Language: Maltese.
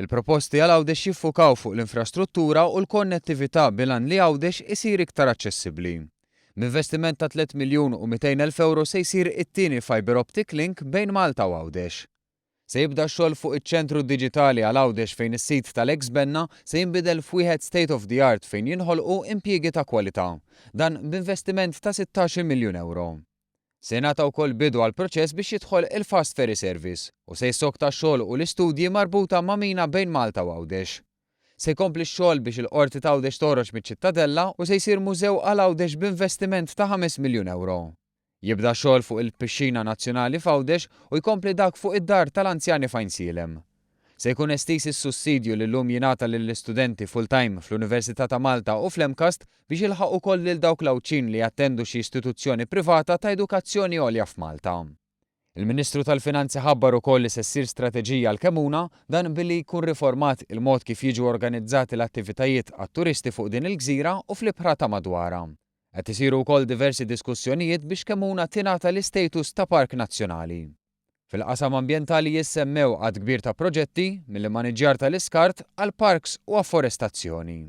Il-proposti għal Għawdex jiffukaw fuq l-infrastruttura u l-konnettività bil-għan li Għawdex isir iktar aċċessibbli. B'investiment ta' 3 miljun u 200 elf ewro se jsir it-tieni fibre optic link bejn Malta u Għawdex. Se jibda x-xogħol fuq iċ-ċentru diġitali għal Għawdex fejn is-sit tal-eks Benna se jinbidel f'wieħed state of the art fejn jinħolqu impjiegi ta' kwalità. Dan b'investiment ta' 16-il miljun ewro. Se jingħata wkoll bidu għall-proċess biex jidħol il-fast ferry service u se jissokta x-xogħol u l-istudji marbuta ma' mina bejn Malta u Għawdex. Se jkompli x-xogħol biex il-Qorti t'Għawdex toħroġ miċ-Ċittadella u se jsir mużew għal Għawdex b'investiment ta' ħames miljun ewro. Jibda x-xogħol fuq il-pixxina nazzjonali f'Għawdex u jkompli dak fuq id-dar tal-anzjani f'Għajnsielem. Se jkun estiż is-sussidju li llum jingħata lill-istudenti full-time fl-Università ta' Malta u fl-MCAST biex jilħaq ukoll lil dawk l-Għawdxin li jattendu xi istituzzjoni privata ta' edukazzjoni għolja f'Malta. Il-Ministru tal-Finanzi ħabbar ukoll li se ssir strateġija għal Kemmuna, dan billi jkun riformat il-mod kif jiġu organizzati l-attivitajiet għat-turisti fuq din il-gżira u fl-ibħra ta' madwarha. Qed isiru wkoll diversi diskussjonijiet biex Kemmuna tingħata l-istatus ta' park nazzjonali. Fil-qasam ambjentali jissemmew għadd kbir ta' proġetti, mill-immaniġġjar tal-iskart għal parks u afforestazzjoni.